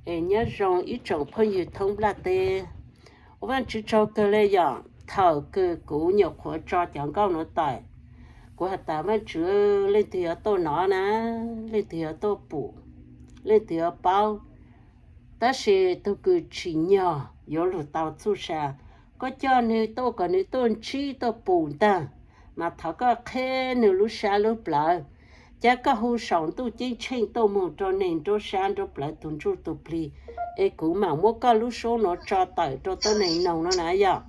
Es nyob zoo ib tsoom phooj ywg thoob nplaj teb, ua Vaajtswv tsaug kawg le yom. Thaum kws kuv nyuam qhuav tso cov nkauj nuav tawm, kuv has tas Vaajtswv, leej twg yuav tuaj nov na, leej twg yuav tuaj pum, leej twg yuav paub. Tab sis tug kws tsim nyog yuav lug tau txuj sa, koj coj nwg tuaj kom nwg tuaj ntsib tuaj pum ntag, mas thov koj qheb nwg lub sab lub plawv, ca koj hu saum ntuj ceeb tsheej tuaj moog rua neeg nruab sab nruab plawv tug ntsuj tug plig, es kuv maam muab koj lub suab nuav tso tawm rua tuab neeg noog no na yom.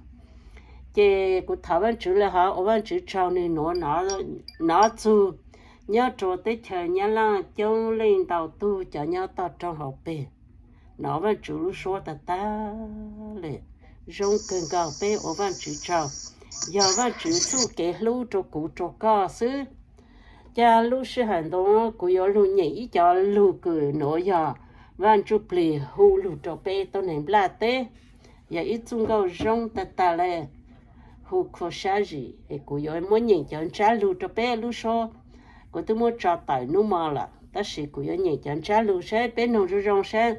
Ces kuv thov Vaajtswv le hov ua Vaajtswv tsaug nwg nuav nov txug nyob rua teb chaws Nyab Laaj coob leej ntau tug cov nyob tog roog hauv peg, nov Vaajtswv lub suab tag tag le. Zoo kawg nkaus, peb ua Vaajtswv tsaug, yog Vaajtswv txuj kev hlub rua kuv rua koj xwb. Ca lub sij hawm ntawd kuv yuav lug nyeem ib co lug kws nuav yog Vaaj Ntsuj Plig hu lug rua peb tuab neeg nplaj teb, yog ib txuj nkauj zoo tag tag le, hu khua sab zim. Es kuv yuav muab nyeem cov ntsab lug rua peb lub suab, kuv twb muab tso tawm nub mo lawm, tab sis kuv yuav nyeem cov ntsab lug saib peb noog zoo zoo saib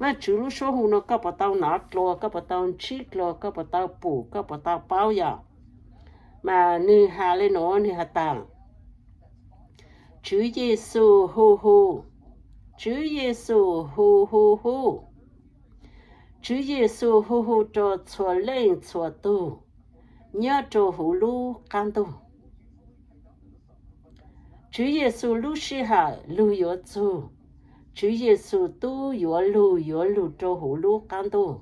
Vaajtswv lub suab hu no koj puas tau nov dlua, koj puas tau ntsib dlua, koj puas tau pum, koj puas tau paub yom. Mas nwg has le nuav, nwg has tas, Tswv Yexus hu hu, Tswv Yexus hu hu hu, Tswv Yexus hu hu rua txhua leej txhua tug nyob rua huv lub qab ntuj. Tswv Yexus lub sij hawm lug yuav txug, Tswv Yexus tub yuav lug, yuav lug rua huv lub qab ntuj.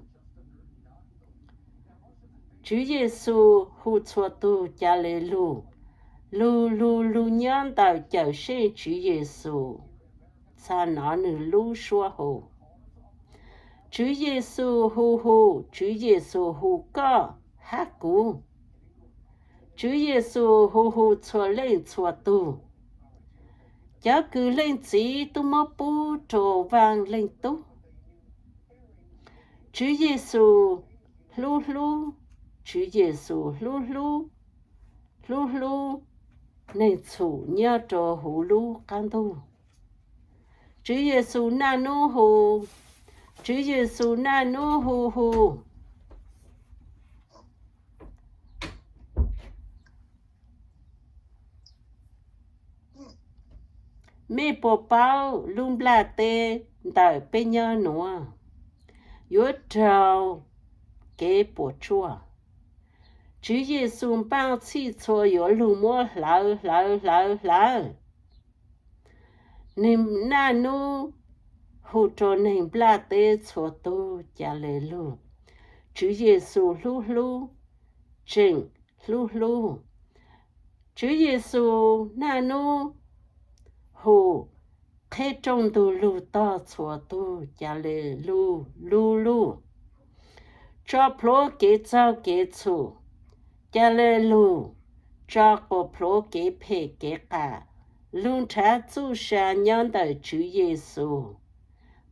Tswv Yexus hu txhua tug ca le lug, lug lug lug nyob ntawm Cawm Seej Tswv Yexus, txha nov nwg lub suab hu. Tswv Yexus hu hu, Tswv Yexus hu koj hab kuv. Tswv Yexus hu hu txhua leej txhua tug. Cov kws Leej Txiv tub muab pub rua Vaaj Leej Tub. Tswv Yexus hlub hlub, Tswv Yexus hlub hlub, hlub hlub neeg txhum nyob rua huv lub qab ntuj. Tswv Yexus naj nub hu, Tswv Yexus naj nub hu hu. Mej puas paub lub nplaj teb ntawm peb nyob nuav yuav raug kev puam tsuaj? Tswv Yexus npaaj txhij txhua yuav lug muab hlawv hlawv hlawv hlawv. Nwg naj nub hu rua neeg nplaj teb txhua tug ca le lug, Tswv Yexus hlub hlub, tseem hlub hlub. Tswv Yexus naj nub hu qheb rooj ntug lug tog txhua tug ca le lug lug lug. Tso plhuav kev txaug kev txhum ca le lug, tso quas plhuav kev phem kev qas lug nrhav txuj sa nyob ntawm Tswv Yexus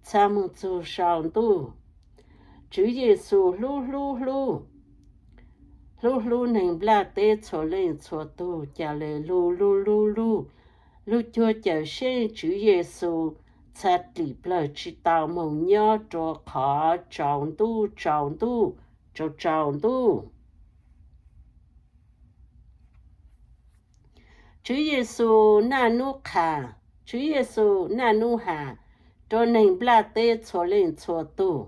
txha moog txug sau ntuj. Tswv Yexus hlub hlub hlub, hlub hlub neeg nplaj teb txhua leej txhua tug ca le lug lug lug lug, lug cuag Cawm Seej Tswv Yexus txha dlim plawg tsi tau moog nyob rua qhov tsaus ntuj tsaus ntuj tsaus tsaus ntuj. Tswv Yexus naj nub qha, Tswv Yexus naj nub has rua neeg nplaj teb txhua leej txhua tug,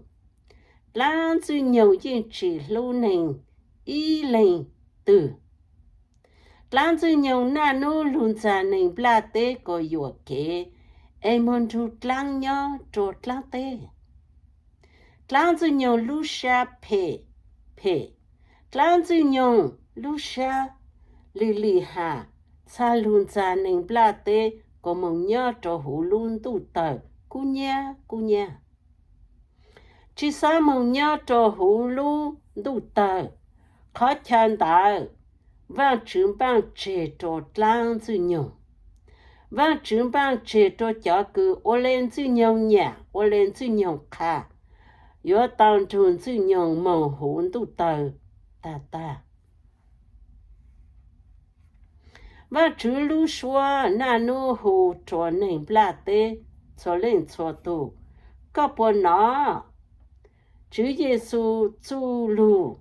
dlaab Ntxwg Nyoog yeej tsi hlub neeg ib leeg twg. Dlaab Ntxwg Nyoog naj nub lug ntxag neeg nplaj teb kuas yuam kev es moog nrug dlaab nyob rua dlaab teb. Dlaab Ntxwg Nyoog lub sab phem phem, dlaab Ntxwg Nyoog lub sab lim lim has txha lug ntxag neeg nplaj teb kuas moog nyob rua huv lub ntuj tawg kub nyab kub nyab. Tsi xob moog nyob rua huv lub ntuj tawg, qhov chaw ntawd Vaajtswv npaaj tseg rua dlaab Ntxwg Nyoog. Vaajtswv npaaj tseg rua cov kws ua le Ntxwg Nyoog nyam ua le Ntxwg Nyoog qha, yuav tau nrug Ntxwg Nyoog moog huv ntuj tawg tag tag. Vaajtswv lub suab naj nub hu rua neeg nplaj teb txhua leej txhua tug, koj puas nov? Tswv Yexus txuj lug,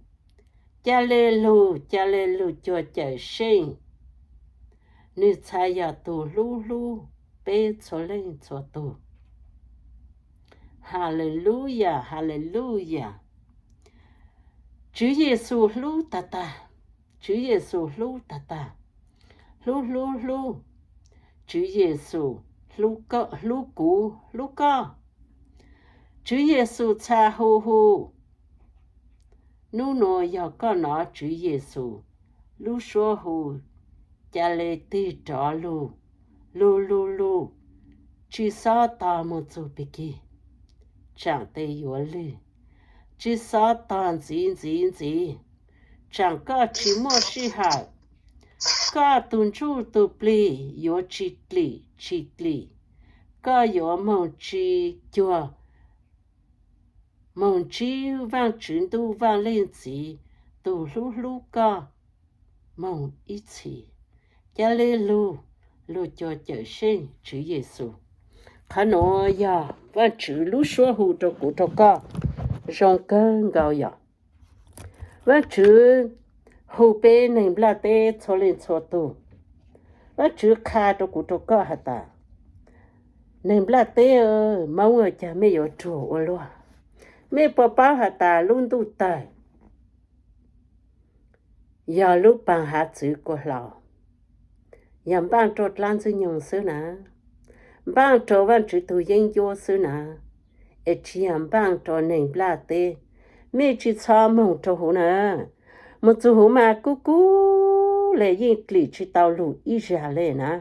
ca le lug, ca le lug cuag Cawmseej, nwg txhad yog tug hlub hlub peb txhua leej txhua tug. Haleluyas, haleluyas. Tswv Yexus hlub tag tag, Tswv Yexus hlub tag tag, hlub hlub hlub. Tswv Yexus hlub kuv hlub koj. Tswv Yexus txhad hu hu. Nub nua yog koj nov Tswv Yexus lub suab hu, ca le tig rov lug, lug lug lug, tsi xob tog moog txug pig kig, tsaam tes yuav lwg, tsi xob tog ntxiv ntxiv ntxiv, tsaam koj tsi muaj sij hawm, koj tug ntsuj tug plig yuav tsi dlim tsi dlim, koj yuav moog tsi cuag moog ntsib Vaajtswv Ntuj Vaaj Leej Txiv tug hlub hlub koj moog ib txhis. Ca le lug, lug cuag Cawmseej Tswv Yexus. Qhov nuav yog Vaajtswv lub suab hu rau kuv rau koj zoo kawg nkaus yom. Vaajtswv hu peb neeg nplaj teb txhua leej txhua tug. Vaajtswv qha rau kuv rau koj has tas, neeg nplaj teb, Moob caag mej yuav ruam ua luaj? Mej puas paub has tas lub ntuj tawg yog lub paag hav txwv kua hlauv, yog npaaj rua dlaab ntxwg nyoog xwb na, npaaj rua Vaajtswv tug yeeb ncuab xwb na, es tsi yog npaaj rua neeg nplaj teb. Mej tsi txhob moog rua huv na. Moog txug huv mas kub kub le, yeej dlim tsi tau lug ib zag le na.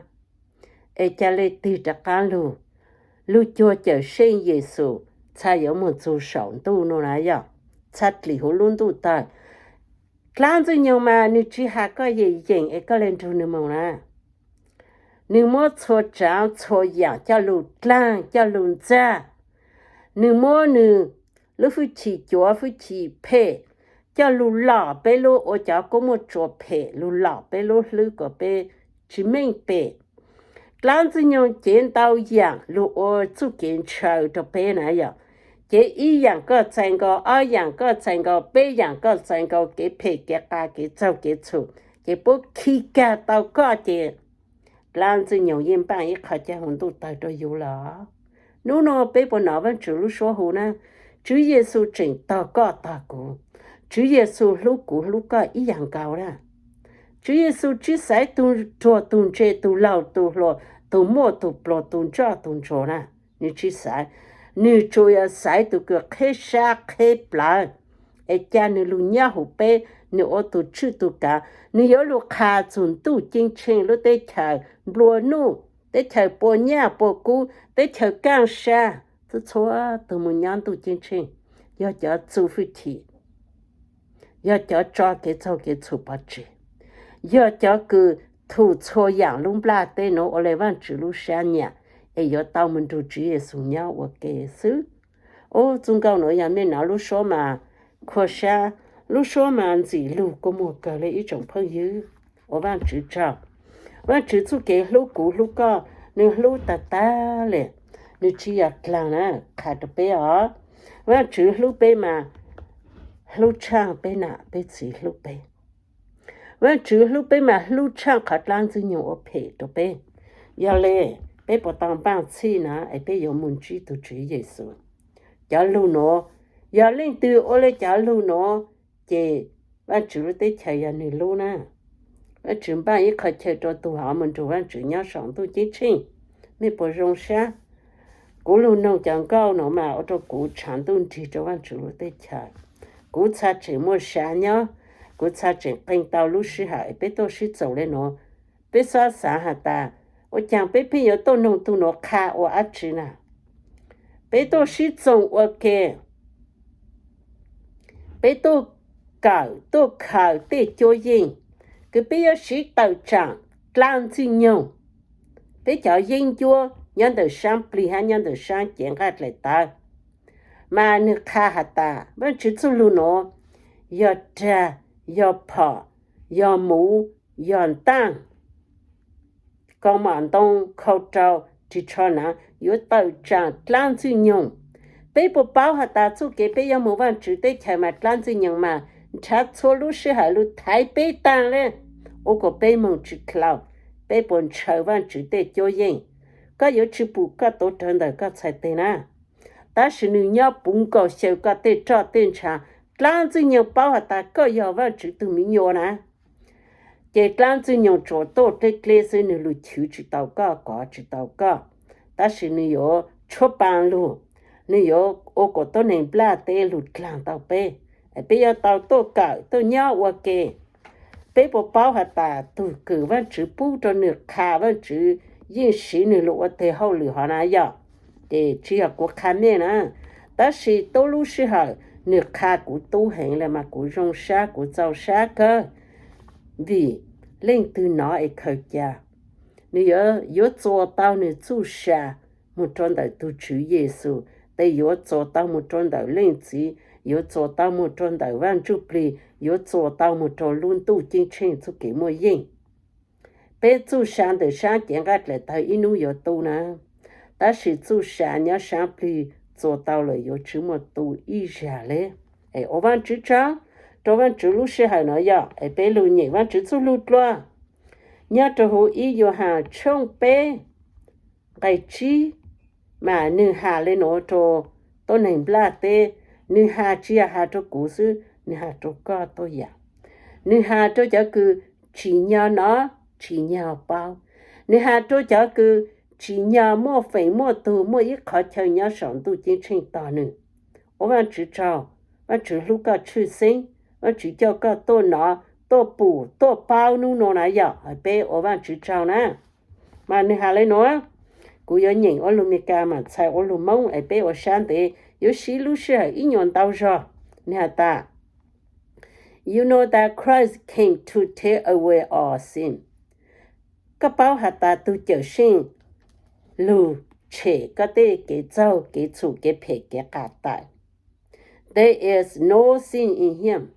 Es ca le tig rov qaab lug, lug cuag Cawmseej Yexus txhad yuav moog txug saum ntuj nuav na yog, txhad dlim huv lub ntuj tawg. Dlaab ntxwg nyoog mas nwg tsi has koj yeem yeem es koj le nrug nwg moog na. Nwg muab txhua tsaav txhua yaam coj lug dlaag coj lug ntxag. Nwg muab nwg lub hwj chim cuav hwj chim phem coj lug lom peb lub, ua cov kuab muaj tsua phem lug lom peb lub hlwb kom peb tsi meej pem. Dlaab ntxwg nyoog cev ntau yaam lug ua txuj kev ntshaw rua peb na yog. Ces ib yaam koj txais nkaus, ob yaam koj txais nkaus, peb yaam koj txais nkaus, kev phem kev qas kev txaug kev txhum, ces puab khi kag tau koj ces dlaab ntxwg nyoog yeej npaaj ib qho caag huv ntuj tawg rua yus lawm. Nub nua peb puas nov Vaajtswv lub suab hu na? Tswv Yexus tseem tog koj tog kuv. Tswv Yexus hlub kuv hlub koj ib yaam nkaus na. Tswv Yexus tsi xaiv tug ruam tug ntse, tug laug tug hluas, tug muaj tug pluag, tug ntsoj tug ntsuag na. Nwg tsi xaiv. Nwg tsuas yog xaiv tug kws qheb sab qheb plawv, es ca nwg lug nyob huv peb, nwg ua tug tswj tug kaav, nwg yuav lug qha txug ntuj ceeb tsheej lub teb chaws nplua nuj, teb chaws pua nyaj pua kub, teb chaws kaaj sab, txhua txhua tug moog nyob ntuj ceeb tsheej, yog cov txu hwj chim, yog cov tso kev txaug kev txhum pov tseg, yog cov kws thum txhua yaam lub nplaj teb nuav ua le Vaajtswv lub sab nyam, es yuav tau moog nrug Tswv Yexus nyob ua ke xwb. Ub, txuj nkauj nuav yog mej nov lub suab mas khua sab, lub suab mas ntxim lug kua muag kawg le ib tsoom phooj ywg. Ua Vaajtswv tsaug. Vaajtswv txuj kev hlub kuv hlub koj, nwg hlub tag tag le, nwg tsi yog dlaag na, qha rua peb os. Vaajtswv hlub peb mas hlub tshaaj peb nam peb txiv hlub peb. Vaajtswv hlub peb mas hlub tshaaj qhov dlaab ntxwg nyoog ua phem rua peb. Yog le, peb puas tau npaaj txhij na es peb yuav moog ntsib tug Tswv Yexus? Cov lug nuav, yog leej twg ua le cov lug nuav, ces Vaajtswv lub teb chaws yog nwg lub na. Vaajtswv npaaj ib qho chaw rua tug hov moog nrug Vaajtswv nyob saum ntuj ceeb tsheej. Mej puas zoo sab? Kuv lug noog cov nkauj nuav mas ua rua kuv tshaav ntuj nrig rua Vaajtswv lub teb chaws. Kuv txhad tseem muaj sav nyob, kuv txhad tseem qee tau lub sij hawm es peb tuaj sib txoom le nuav. Peb xob xaav has tas, ua caag peb pheej yuav tuaj noog tug nuav qha ua dab tsi na? Peb tuaj sib txoom ua ke, peb tuaj kawm tuaj khaws tej cuab yeej kws peb yuav siv tawm tsaam dlaab ntxwg nyoog. Peb cov yeeb ncuab nyob ntawm saab plig hab nyob ntawm saab cev nqaij dlaim tawv, mas nwg qha has tas Vaajtswv txuj lug nuav yog rag, yog phom, yog muv, yog ntaaj, koo mom ntoo, khau rau, ris tsho naav, yuav tawm tsaam dlaab ntxwg nyoog. Peb puas paub has tas txuj kev peb yuav mus Vaajtswv teb chaws mas dlaab Ntxwg Nyoog mas nrhav txhua lub sij hawm lug thaiv peb taag le, ua kom peb moog tsi dlhau. Peb puas ntshaw Vaajtswv tej cuab yeej? Koj yuav tsi pum koj tuv rawv ntawm koj txhais teg na. Tab sis nwg nyob puv nkaus xyaw koj tej roj tej ntsha, dlaab Ntxwg Nyoog paub has tas koj yog Vaajtswv tug miv nyuas na. Ces dlaab Ntxwg Nyoog tsuas tuaj dleb dleb xwb, nwg lug chwv tsi tau koj, kov tsi tau koj. Tab sis nwg yuav tshuab paa lug, nwg yuav ua kom tuab neeg nplaj teb lug dlaag tau peb. Peb yuav tau tuaj kawm tuaj nyob ua ke. Peb puas paub has tas tug kws Vaajtswv pub rua nwg qha Vaajtswv yeej siv nwg lug ua teg hauj lwm hov na yog, ces tsi yog kuv qha mej na, tab sis tub lub sij hawm nwg qha kuv tub heev le mas kuv zoo sab kuv txaus sab kawg. Vim leej twg nov es khaws ca, nwg yuav txuas tau nwg txuj sa moog rua ntawm tug Tswv Yexus, tes yuav txuas tau moog rua ntawm Leej Txiv, yuav txuas tau moog rua ntawm Vaaj Ntsuj Plig, yuav txuas tau moog rua lub ntuj ceeb tsheej txuj kev muaj yeej. Peb txuj sa ntawm saab cev nqaj dlaim tawg ib nub yuav tu na, tab sis txuj sa nyob saab plig txuas tau lawm yuav tsi muaj tu ib zag le. Es ua Vaajtswv tsaug rua Vaajtswv lub sij hawm no yog es peb lug nyeem Vaajtswv txuj lug dlua. Nyob rua huv ib Yuv Has tshooj peb nqai tsib, mas nwg has le nuav rua tuab neeg nplaj teb, nwg has tsi yog has rua kuv xwb, nwg has rua koj tuaj yam. Nwg has rua cov kws tsim nyog nov tsim nyog paub, nwg has rua cov kws tsim nyog muaj feem muaj tug muaj ib qhov chaw nyob saum ntuj ceeb tsheej tog nwg. Ua Vaajtswv tsaug, Vaajtswv hlub koj tshwj xeeb, Vaajtswv coj koj tuaj nov tuaj pum tuaj paub nub nua na yog, peb ua Vaajtswv tsaug na. Mas nwg has le nuav, kuv yuav nyeem ua lug Meskas mas txhais ua lug Moob es peb ua sab ntev yuav siv lub sij hawm ib nyuas ntau zog. Nwg has tas, You know that Christ came to take away our sin. Koj paub has tas tug Cawm Seej lug tshem koj tej kev txaug kev txhum kev phem kev qas tawm. There is no sin in him.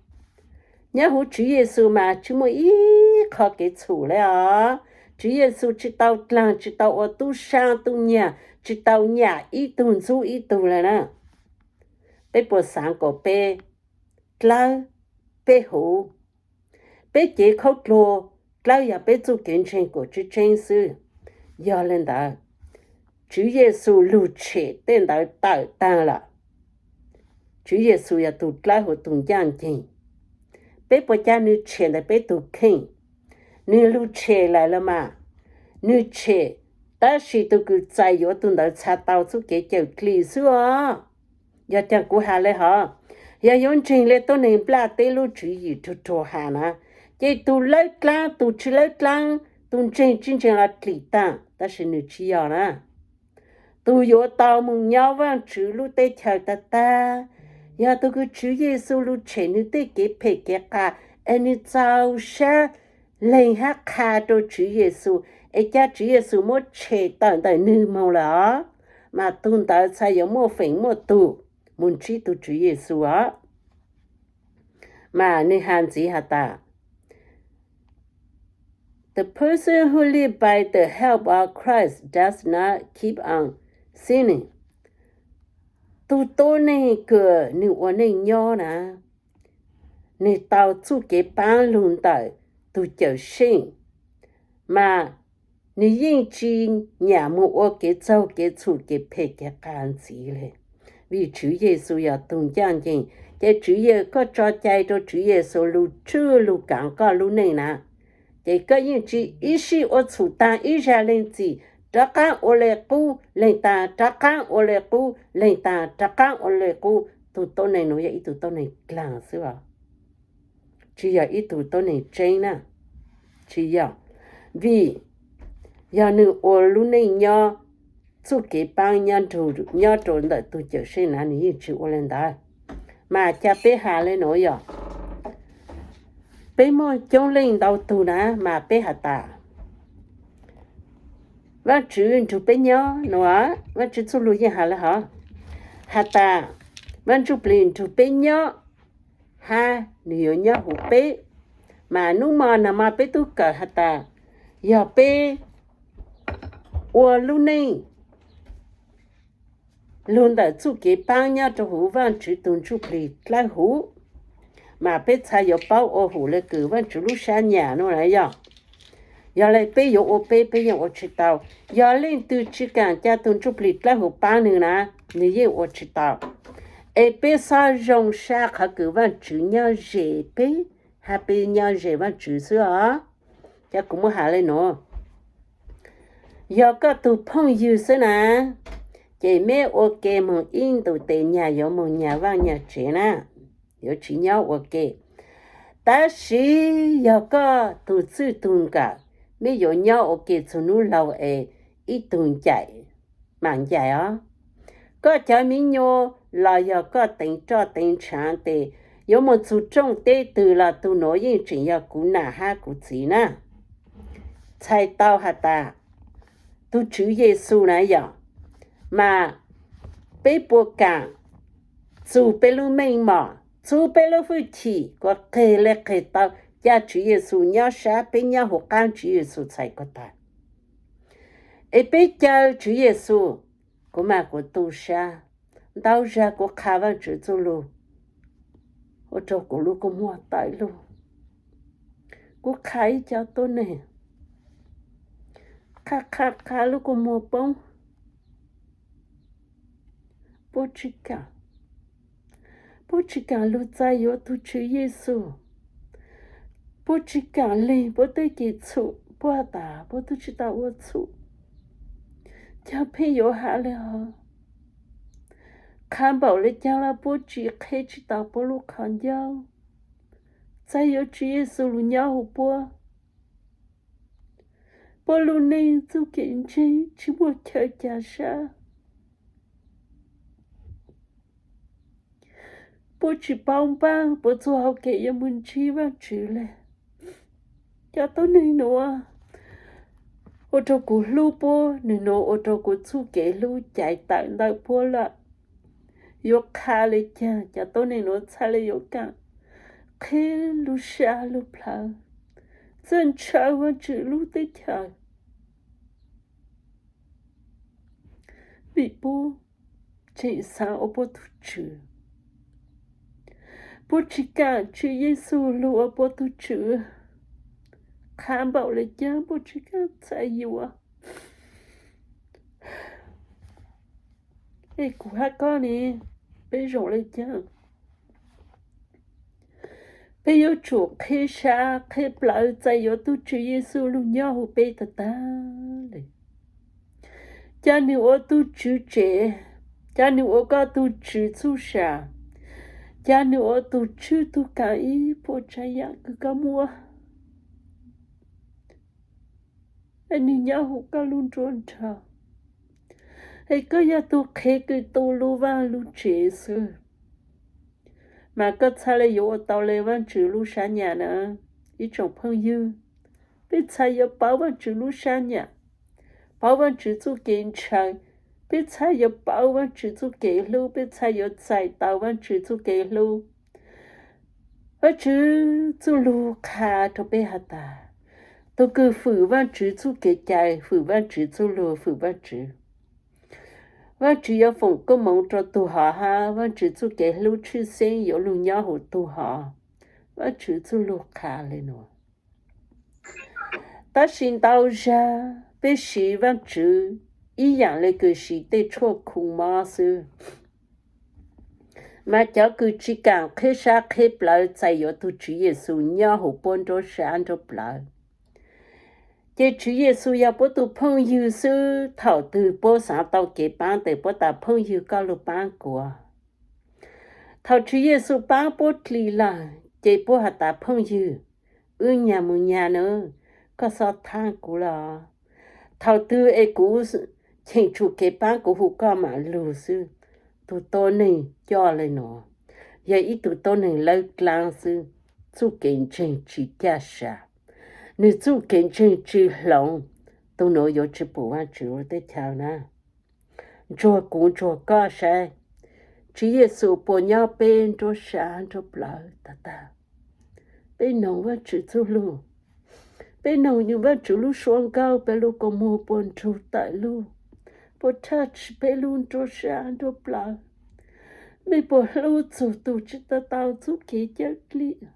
Nyob huv Tswv Yexus mas tsi muaj ib qho kev txhum le os. Tswv Yexus tsi tau dlaag, tsi tau ua tub saab tub nyag, tsi tau nyam ib tug ntxub ib tug le na. Peb puas xaav kom peb dlawb peb huv, peb cev khaub dluag dlawb yog peb txuj kev ntseeg kuas tseeb tseeb xwb? Yog le ntawd, Tswv Yexus lug tshem tej ntawd tawm taag lawm. Tswv Yexus yog tug dlawb huv tug ncaaj nceeg. Peb puas ca nwg tshem ntawm peb tug kheej? Nwg lug tshem lawm los mas, nwg tshem, tab sis tug kws txais yuav tug ntawd txha tau txuj kev cawm dlig xwb os. Yog caag kuv has le hov, yog yuav ntseeg le tuab neeg nplaj teb lub tswv yim rua rua has na, ces tug lawb dlaab tug tsi lawb dlaab, tug ntseeg tsi ntseeg los dlim taag, tab sis nwg tsi yog na. Tug yuav tau moog nyob Vaajtswv lub teb chaws tag tag, yog tug kws Tswv Yexus lug tshem nwg tej kev phem kev qas, es nwg txaus sab leeg hab qha rua Tswv Yexus, es ca Tswv Yexus muab tshem tawm ntawm nwg moog lawm os, mas tug ntawd txha yuav muaj feem muaj tug moog ntsib tug Tswv Yexus os. Mas nwg has ntxiv has tas, The person who live by the help of Christ does not keep on sinning. Tug tuab neeg kws nwg ua neej nyob na, nwg tau txuj kev paab lug ntawm tug Cawm Seej, mas nwg yeej tsi nyam moog ua kev txaug kev txhum kev phem kev qas ntxiv le. Vim Tswv Yexus yog tug ncaaj nceeg, ces Tswv Ye, koj tso cai rua Tswv Yexus lug tswj lug kaav koj lub neej na, ces koj yeej tsi ib sij ua txhum taag ib zag leeg txim, rov qaab ua le qub leeg taag, rov qaab ua le qub leeg taag, rov qaab ua le qub. Tug tuab neeg nuav yog ib tug tuab neeg dlaag xwb os, tsi yog ib tug tuab neeg tseeb na. Tsi yog, vim yog nwg ua lub neej nyob txuj kev paab nyob rua ntawm tug Cawm Seej na, nwg yeej tsi ua le ntawd. Mas ca peb has le nuav yog, peb muaj coob leej ntau tug na, mas peb has tas Vaajtswv nrug peb nyob nuav, Vaajtswv txuj lug yeej has le hov, has tas Vaaj Ntsuj Plig nrug peb nyob, hab nwg yuav nyob huv peb. Mas nub mo nag mo peb tub kawm has tas, yog peb ua lub neej lug ntawm txuj kev paab nyob rua huv Vaajtswv tug Ntsuj Plig dlawb huv, mas peb txhad yuav paub ua hum le kws Vaajtswv lub sab nyam nuav na yog. Yog le peb yuav ua peb, peb yeej ua tsi tau. Yog leej twg tsi kaam ca tug Ntsuj Plig dlawb huv paab nwg na, nwg yeej ua tsi tau. Es peb xob zoo sab qhov kws Vaajtswv nyob ze peb, hab peb nyob ze Vaajtswv xwb os. Cov kuv muab has le nuav, yog koj tug phooj ywg xwb na, ces meb ua ke moog ib ntus tes nyag yuav moog nyag vaaj nyag tsev na, yuav tsi nyob ua ke. Tab sis yog koj tug txwj tug nkawm, meb yuav nyob ua ke txug nub laug es ib tug ncaim mam ncaim os. Koj cov miv nyuas los yog koj teev roj teev tshaav tes yuav moog txug rooj teb twg los tug nuav yeej tseem yog kuv nam hab kuv txiv na. Txhais tau has tas, tug Tswv Yexus na yog, mas peb puas kaam txug peb lub meej mom, txug peb lub hwj chim kuas qeg le qeg tau ca Tswv Yexus nyob sab peb nyob huv qaab Tswv Yexus txhais ko taag. Es peb caw Tswv Yexus, kuv mas kuv tu sab, ntau zag kuv qha Vaajtswv txuj lug ua rua kuv lub kua muag tawm lug. Kuv qha ib co tuab neeg, qha qha qha lub kua muag poob, puab tsi kaam, puab tsi kaam lug txais yuav tug Tswv Yexus, puab tsi kaam leeg puab tej kev txhum, puab has tas puab tub tsi tau ua txhum. Cog pheej yuav has le hov, qha npaum le caag los puab tsi qheb tsi tau puab lub qhov ncauj txais yuav Tswv Yexus lug nyob huv puab. Puab lub neej txuj kev ntseeg tsi muaj chaw ca sab. Puab tsi paub npaaj puab txuj hau kev yuav moog ntsib Vaajtswv le. Cov tuab neeg nuav ua rua kuv hlub puab, nwg nuav ua rua kuv txuj kev hlub cais tawm ntawm puab lawm. Yuav qha le caag cov tuab neeg nuav txhaj le yuav kaam qheb lub sab lub plawv, txawj ntshaw Vaajtswv lub teb chaws? Vim puab tseem xaav ua puab tug Tswv. Puab tsi kaam Tswv Yexus lug ua puab tug Tswv. Qha npaum le caag puab tsi kaam txais yuav. Es kuv hab koj ne, peb zoo le caag? Peb yuav tsum qheb sab qheb plawv txais yuav tug Tswv Yexus lug nyob huv peb tag tag le. Ca nwg ua tug Tswv tsev, ca nwg ua koj tug Tswv txuj sa, ca nwg ua tug Tswv tug kaam ib puas tsav yaam kws koj muaj. Es nwg nyob huv koj lub nruab nrog, es koj yog tug qhev kws tu lub vaaj lub tsev xwb, mas koj txhaj le yuav ua tau le Vaajtswv lub sab nyam na. Ib tsoom phooj ywg, peb txhaj yuav paub Vaajtswv lub sab nyam, paub Vaajtswv txuj kev ntshaw, peb txhaj yuav paub Vaajtswv txuj kev hlub, peb txhaj yuav txais tau Vaajtswv txuj kev hlub. Vaajtswv txuj lug qha rua peb has tas, tug kws fwm Vaajtswv txuj kev cai, fwm Vaajtswv txuj lug, fwm Vaajtswv, Vaajtswv yuav foom koob moov rua tug hov hab Vaajtswv txuj kev hlub tshwj xeeb yuav lug nyob huv tug hov. Vaajtswv txuj lug qha le nuav. Tab sis ntau zag peb siv Vaajtswv ib yaam le kws siv tej tshuaj khu mob xwb. Mas cov kws tsi kaam qheb sab qheb plawv txais yuav tug Tswv Yexus nyob huv puab nruab sab nruab plawv, ces Tswv Yexus yog puab tug phooj ywg xwb. Thaum twg puab xaav tau kev paab tes puab tas phooj ywg koj lug paab kuv. Thaum Tswv Yexus paab puab dli lawm ces puab has tas phooj ywg, wb nyag mus nyag na, koj xob thaab kuv los. Thaum twg es kuv cheem tsum kev paab kuv hu koj mam lug xwb. Tug tuab neeg coj le nuav yog ib tug tuab neeg lawb dlaab xwb, txuj kev ntseeg tsi caj sa, nwg txuj kev ntseeg tsi hloov, tug nuav yuav tsi pum Vaajtswv lub teb chaws na. Ntsuag kuv ntsuag koj saib, Tswv Yexus puas nyob peb nruab sab nruab plawv tag tag? Peb noog Vaajtswv txuj lug, peb noog Vaajtswv lub suab nkauj, peb lub kua muag puas nrug tawm lug? puas touch peb lub nruab siab nruab plawv? Mej puas hlub txug tus tsis tau tau txuj kev cawm dlim?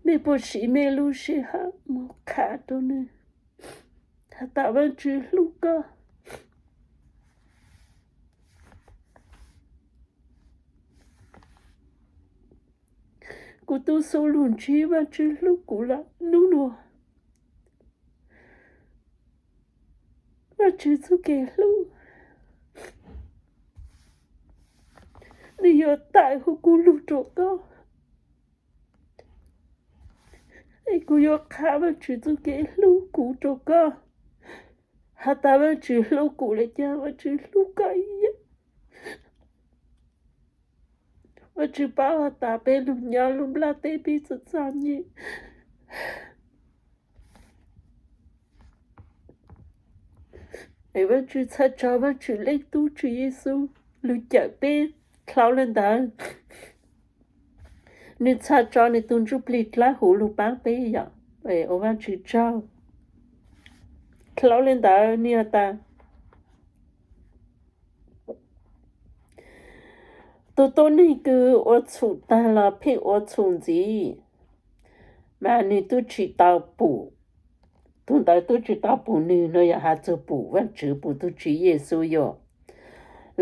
Mej puas siv mej lub sij hawm mus qha rau nwg has tas Vaajtswv hlub koj? Kuv tub xub lug ntsib Vaajtswv hlub kuv lawm. Nub nua Vaajtswv txuj kev hlub, nwg yuav taim huv kuv lug rua koj. Es kuv yuav qha Vaajtswv txuj kev hlub kuv rua koj, has tas Vaajtswv hlub kuv le caag, Vaajtswv hlub koj ib yam. Vaajtswv paub has tas peb lug nyob lub nplaj teb peb txom txom nyem. Es Vaajtswv txhaj tso Vaajtswv Leej Tub Tswv Yexus lug cawm peb dlhau le ntawd. Nwg txhaj tso nwg tug Ntsuj Plig dlawb huv lug paab peb yom. Ua Vaajtswv tsaug. Dlhau le ntawd nwg has tas, tug tuab neeg kws ua txhum taag los pheej ua txhum ntxiv, mas nwg tub tsi tau pum, tug ntawd tub tsi tau pum nwg, no yog has txug pum Vaajtswv, pum tug Tswv Yexus yom,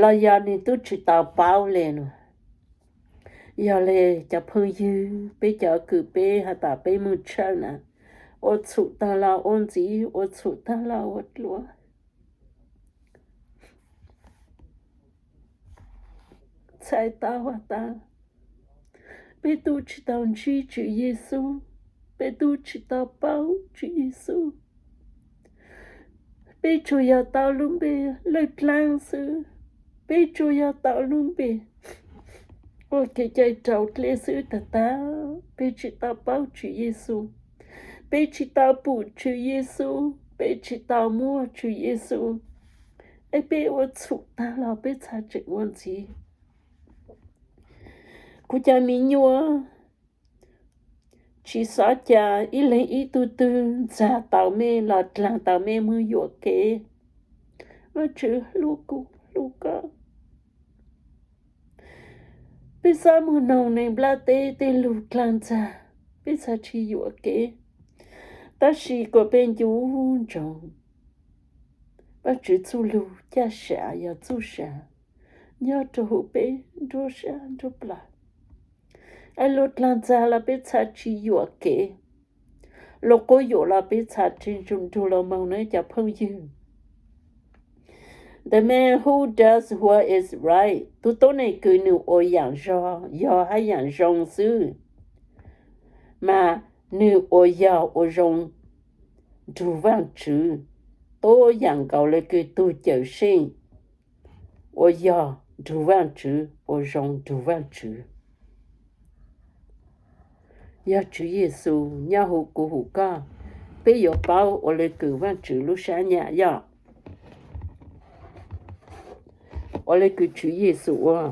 los yog nwg tub tsi tau paub le no. Yog le cov phooj ywg, peb cov kws peb has tas peb moog tshawj na, ua txhum taag los ua ntxiv, ua txhum taag los ua dluav. Txhais tau has tas peb tub tsi tau ntsib Tswv Yexus, peb tub tsi tau paub Tswv Yexus. Peb tsuas yog tau lub npe laj dlaab xwb, peb tsuas yog tau lub npe ua kev cai raus dlej xwb tag tag. Peb tsi tau paub Tswv Yexus, peb tsi tau pum Tswv Yexus, peb tsi tau muaj Tswv Yexus, es peb ua txhum taag los peb txhaj tseem ua ntxiv. Kuv cov miv nyuas, tsi xob ca ib leeg ib tug twg ntxag tau mej los dlaag tau mej moog yuam kev. Vaajtswv hlub kuv hlub koj. Peb xob moog noog neeg nplaj teb tej lug dlaag ntxag, peb txhaj tsi yuam kev. Tab sis kuas peb ncu ntsoov Vaajtswv txuj lug caj sam yog txuj sam nyob rua huv peb nruab sab nruab plawg. Es luag dlaag ntxag los peb txhaj tsi yuam kev, luag quab yuam los peb txhaj tsi nrug luag moog na cov phooj ywg. The man who does what is right, tug tuab neeg kws nwg ua yaam zoo, yog hab yaam zoo xwb, mas nwg ua yog ua zoo nrug Vaajtswv, tuab yaam nkaus le kws tug cawm seej ua yog nrug Vaajtswv, ua zoo nrug Vaajtswv. Yog Tswv Yexus nyob huv kuv huv koj, peb yuav paub ua le kws Vaajtswv lub sab nyam yog, ua le kws Tswv Yexus ua.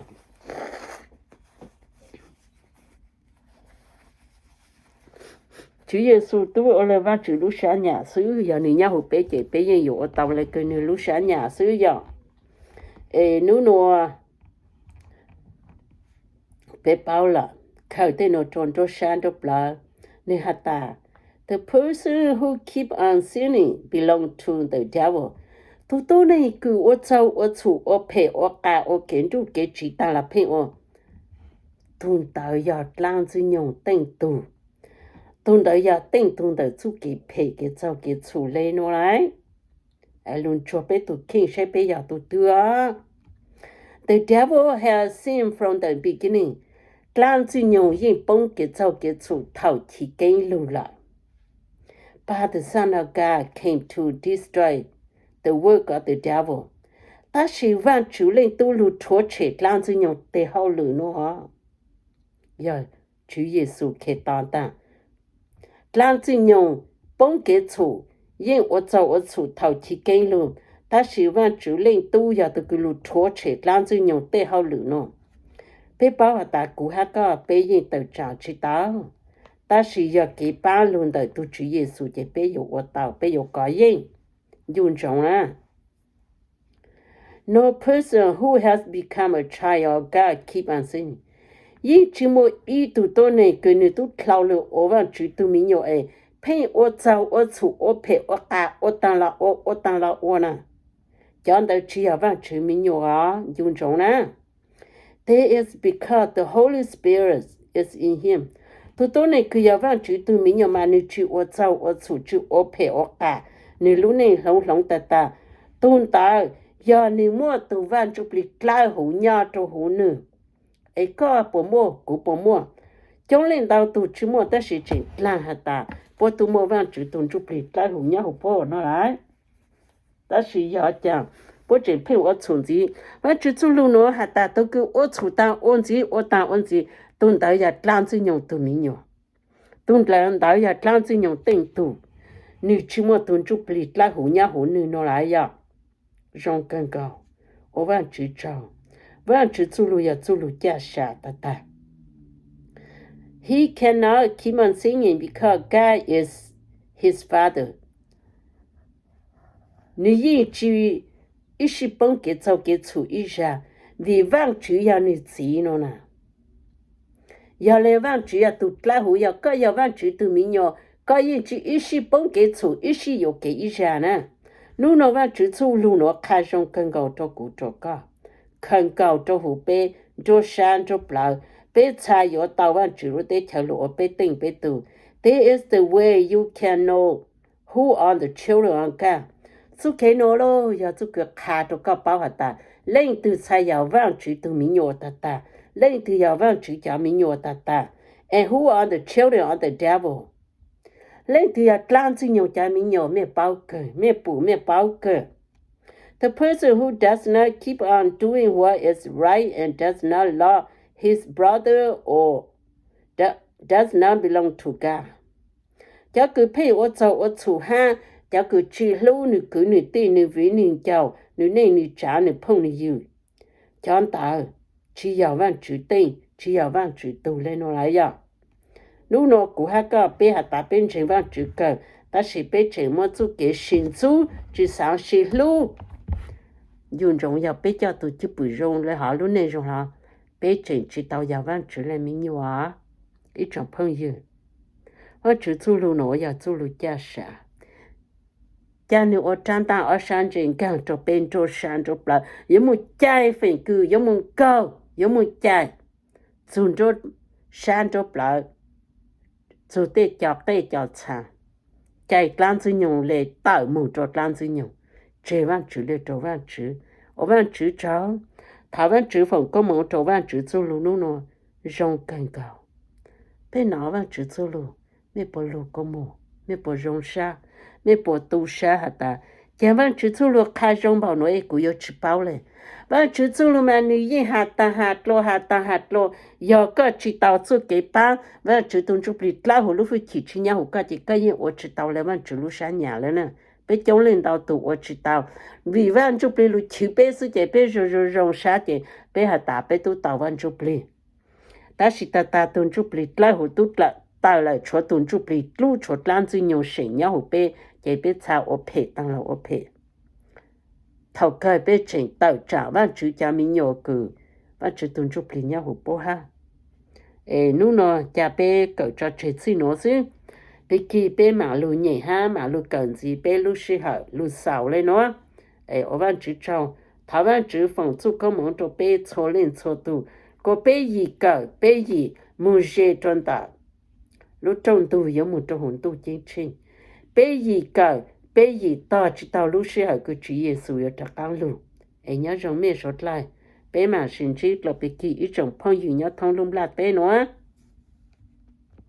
Tswv Yexus tub ua le Vaajtswv lub sab nyam xwb, yog nwg nyob huv peb ces peb yeej yuav ua tau le kws nwg lub sab nyam xwb yog. Es nub nua peb paub lawm, khaws tej nua rua nruab sab nruab plawg, nwg has tas, the person who keep on sinning belong to the devil. Tug tuab neeg kws ua txaug ua txhum ua phem ua qas ua kev nruj kev tsiv taag los pheej ua, tug ntawd yog dlaab ntxwg nyoog teej tug. Tug ntawd yog teej tug ntawm txuj kev phem kev txaug kev txhum le nua lawm. Lug ntsuag peb tug kheej saib peb yog tug twg. The devil has sinned from the beginning. Dlaab ntxwg nyoog yeej poob kev txaug kev txhum thaum chiv keeb lug lawm. But the Son of God came to destroy the work of the devil. Tab sis Vaajtswv Leej Tub lug rhuav tshem dlaab ntxwg nyoog tej hauj lwm nua. Yog Tswv Yexus Khetos taag. Dlaab ntxwg nyoog poob kev txhum yeej ua txaug ua txhum thaum chiv keeb lug, tab sis Vaajtswv Leej Tub yog tug kws lug rhuav tshem dlaab ntxwg nyoog tej hauj lwm nua. Peb paub has tas kuv hab koj peb yeej tawm tsaam tsi tau, tab sis yog kev paab lug ntawm tug Tswv Yexus ces peb yuav ua tau, peb yuav kov yeej. Ncu ntsoov na. No person who has become a child of God keep on sinning. Yeej tsis muaj ib tug tuab neeg kws nws tub dlhau lug ua Vaajtswv tug me nyuam es pheej ua txaug ua txhum ua phem ua qas ua taag los ua ua taag los ua na. Cov ntawd tsis yog Vaajtswv me nyuam os, ncu ntsoov na. This is because the Holy Spirit is in him. Tug tuab neeg kws yog Vaajtswv tug me nyuam mas nws tsis ua txaug ua txhum tsis ua phem ua qas, nws lub neej hloov hloov tag tag. Tug ntawd yog nws muaj tug Vaaj Ntsuj Plig dlawb huv nyob rua huv nwg. Es koj puas muaj, kuv puas muaj? Coob leej ntau tug tsis muaj tab sis tseem dlaag has tas puab tub muaj Vaajtswv tug Ntsuj Plig dlawb huv nyob huv puab no lawm. Tab sis yog caag puab tseem pheej ua txhum ntxiv? Vaajtswv txuj lug nuav has tas tug kws ua txhum taag ua ntxiv ua taag ua ntxiv, tug ntawd yog dlaab Ntxwg Nyoog tug me nyuam. Tug ntawd yog dlaab Ntxwg Nyoog teej tug, nwg tsis muaj tug Ntsuj Plig dlawb huv nyob huv nwg no lawm yog. Zoo kawg nkaus, ua Vaajtswv tsaug. Vaajtswv txuj lug yog txuj lug caj sam tag tag. He cannot keep on sinning because God is his father. Nwg yeej tsis ib sij poob kev txaug kev txhum ib zag, vim Vaajtswv yog nwg txiv no na. Yog le Vaajtswv yog tug dlawb huv, yog koj yog Vaajtswv tug me nyuam, koj yeej tsis ib sij poob kev txhum ib sij yuam kev ib zag na. Nub no Vaajtswv txuj lug nuav qha zoo kawg nkaus rua kuv rua koj, kawg nkaus rua huv peb nruab sab nruab plawv, peb txha yuav tau Vaajtswv lub teb chaws lug ua peb teej peb tug. This is the way you can know who are the children of God. Txuj kev nuav lauj yog txuj kev qha rua koj paub has tas leej twg txha yog Vaajtswv tug me nyuam tag tag, leej twg yog Vaajtswv cov me nyuam tag tag, and who are the children of the devil. Leej twg yog dlaab Ntxwg Nyoog cov me nyuam, mej paub kawg, mej pum mej paub kawg. The person who does not keep on doing what is right and does not love his brother or does not belong to God. Cov kws pheej ua txaug ua txhum hab cov kws tsis hlub nwg kwv nwg tij, nwg viv nwg ncaus, nwg neej nwg tsav, nwg phooj nwg ywg, cov ntawd tsis yog Vaajtswv teej, tsis yog Vaajtswv tug le nuav lawm yog. Nub nuav kuv hab koj peb has tas peb ntseeg Vaajtswv kawg, tab sis peb tseem muab txuj kev sib ntxub tsis xaav sib hlub. Ncu ntsoov yog peb coj tug cwj pwm zoo le hov lub neej zoo hov, peb tseem tsis tau yog Vaajtswv le me nyuam. Ib tsoom phooj ywg, Vaajtswv txuj lug nuav yog txuj lug caj sam. Ca nwg ua rab ntaj ob sab ntse nkaag rua peb nruab sab nruab plawv, yuav moog cai feem kws, yuav moog nkaug, yuav moog cai, txug nruab sab nruab plawv, txug tej cov qej cov txha, cai dlaab Ntxwg Nyoog le tawm moog rua dlaab Ntxwg Nyoog, tseg Vaajtswv le rua Vaajtswv, ua Vaajtswv tsaug. Thov Vaajtswv foom koob moov rua Vaajtswv txuj lug nub nuav zoo kawg nkaus. Peb nov Vaajtswv txuj lug, mej puas lug kua muag, mej puas zoo sab, mej puas tu sab has tas, caag Vaajtswv txuj lug qha zoo npaum nuav es kuv yuav tsis paub le. Vaajtswv txuj lug mas nwg yeej has taag has dlua has taag has dlua. Yog koj tsis tau txuj kev paab, Vaajtswv tug Ntsuj Plig dlawb huv lub hwj chim tsis nyob huv koj ces koj yeej ua tsis tau le Vaajtswv lub sab nyam le na. Peb coob leej ntau tug ua tsis tau, vim Vaaj Ntsuj Plig lug chwv peb xwb ces peb zoo zoo zoo sab ces peb has tas peb tub tau Vaaj Ntsuj Plig. Tab sis tag tag tug Ntsuj Plig dlawb huv tub tawm lawm, tshuav tug Ntsuj Plig dlub tshuav dlaab Ntxwg Nyoog seem nyob huv peb, ces peb txha ua phem taag los ua phem. Thaum kawg peb tseem tawm tsaam Vaajtswv cov me nyuam kws Vaajtswv tug Ntsuj Plig nyob huv puab hab. Es nub nuav ca peb kawm tso tseg txij nuav xwb, pig kig peb maam lug nyem hab maam lug kawm ntxiv peb lub sij hawm lug xaus le nuav. Es ua Vaajtswv tsaug, thov Vaajtswv foom txuj koob moov rua peb txhua leej txhua tug, kuas peb yim kawm peb yim moog ze rua ntawm lub rooj ntug yuav moog rua huv ntuj ceeb tsheej. Peb yim kawm peb yim tog tsi taug lub sij hawm kws Tswv Yexus yuav rov qaab lug. Es nyob zoo mej suav dlawg, peb maam sib ntsib dlua pig kig ib tsoom phooj ywg nyob thoob lub nplaj teb nuav.